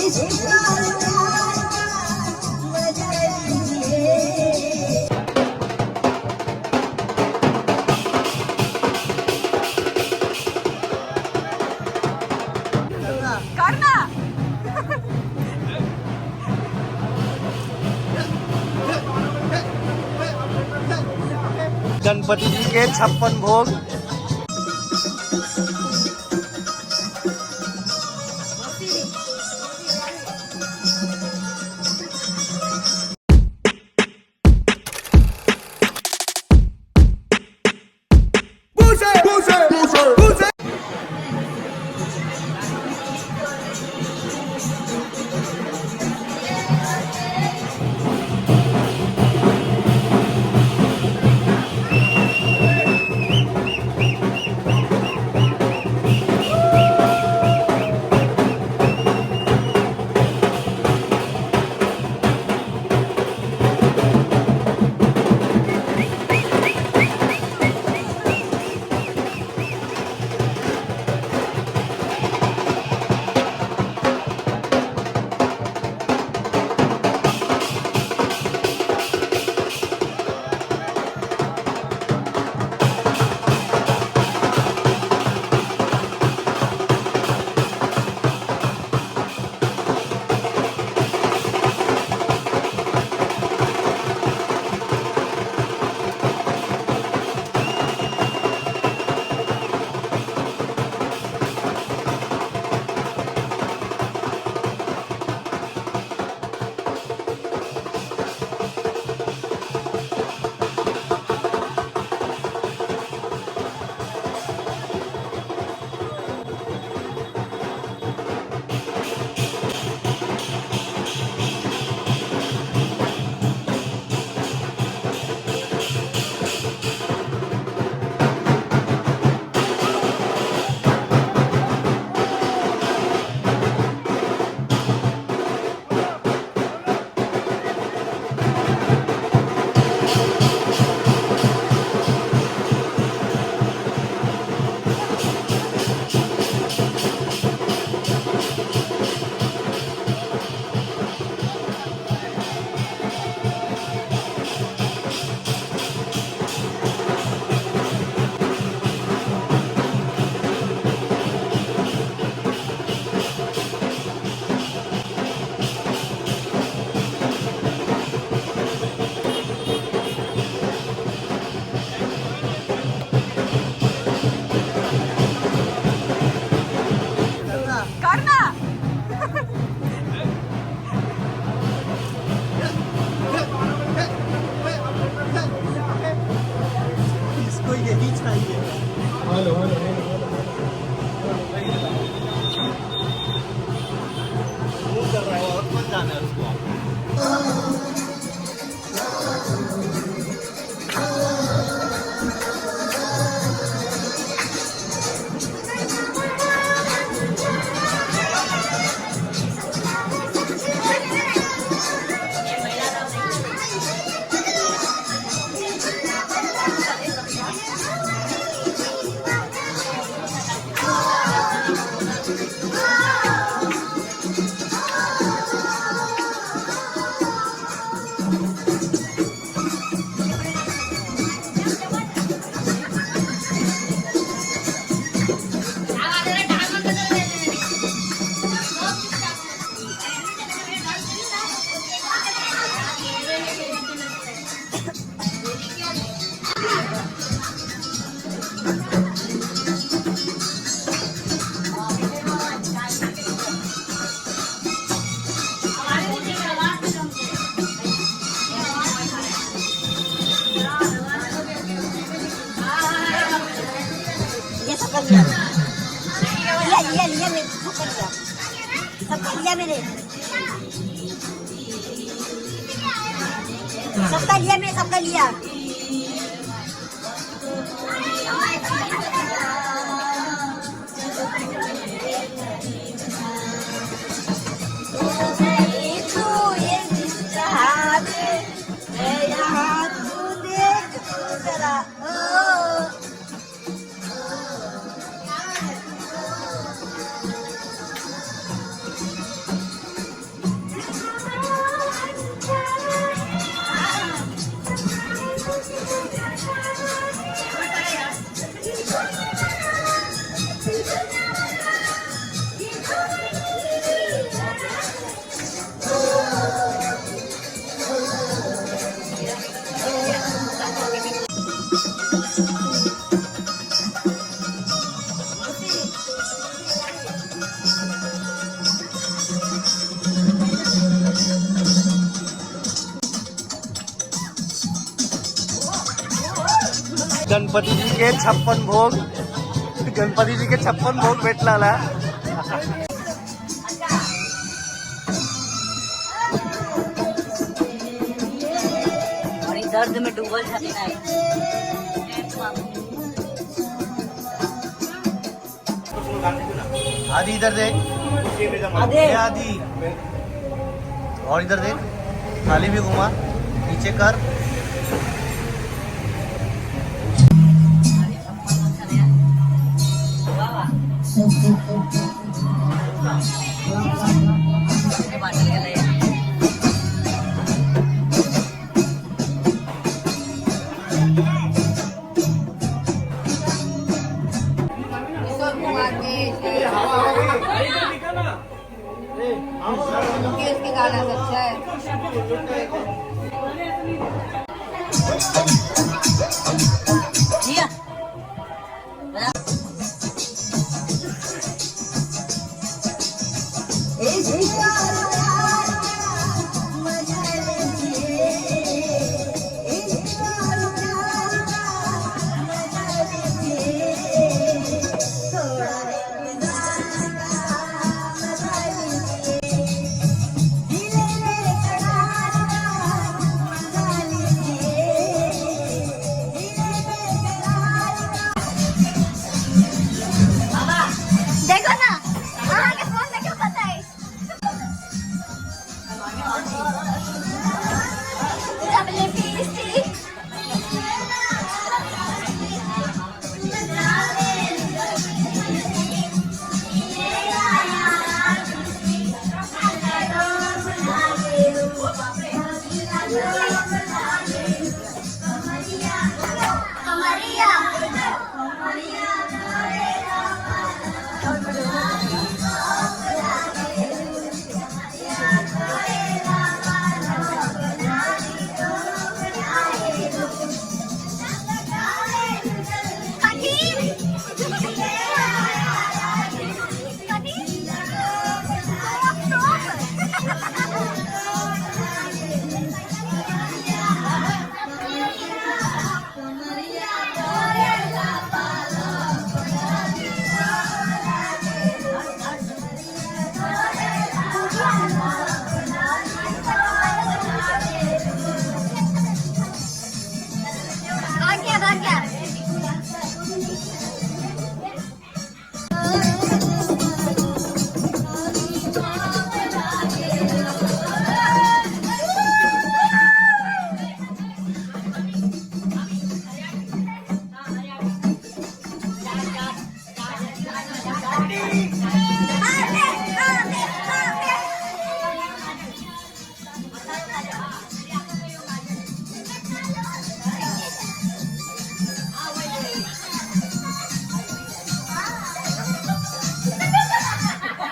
इश्क और प्यार का मजा लीजिए। कर ना। गणपति जी के 56 भोग। कर ना। इसको यही चाहिए। Hello hello hello. वो कर रहा है और कौन जाना है उसको। ये सब कर लिया, लिया लिया लिया, मैं सब कर लिया, सब कर लिया मैंने, सबका लिया मैंने, सबका लिया। तू ये जहाँ मैं यहाँ, तू देख तू जरा ओ। गणपती जी के 56 भोग, गणपती जी के 56 भोग भेटला. और ई दर्द में डूबल छथिन आइ। आदि, इधर देख. आदि. ये आदि, और इधर देख. थाली भी घुमा, नीचे कर. बाटल गेलै. किशोर कुमार के, मुकेश के गाना सब अच्छा है. जिया बजा. ए.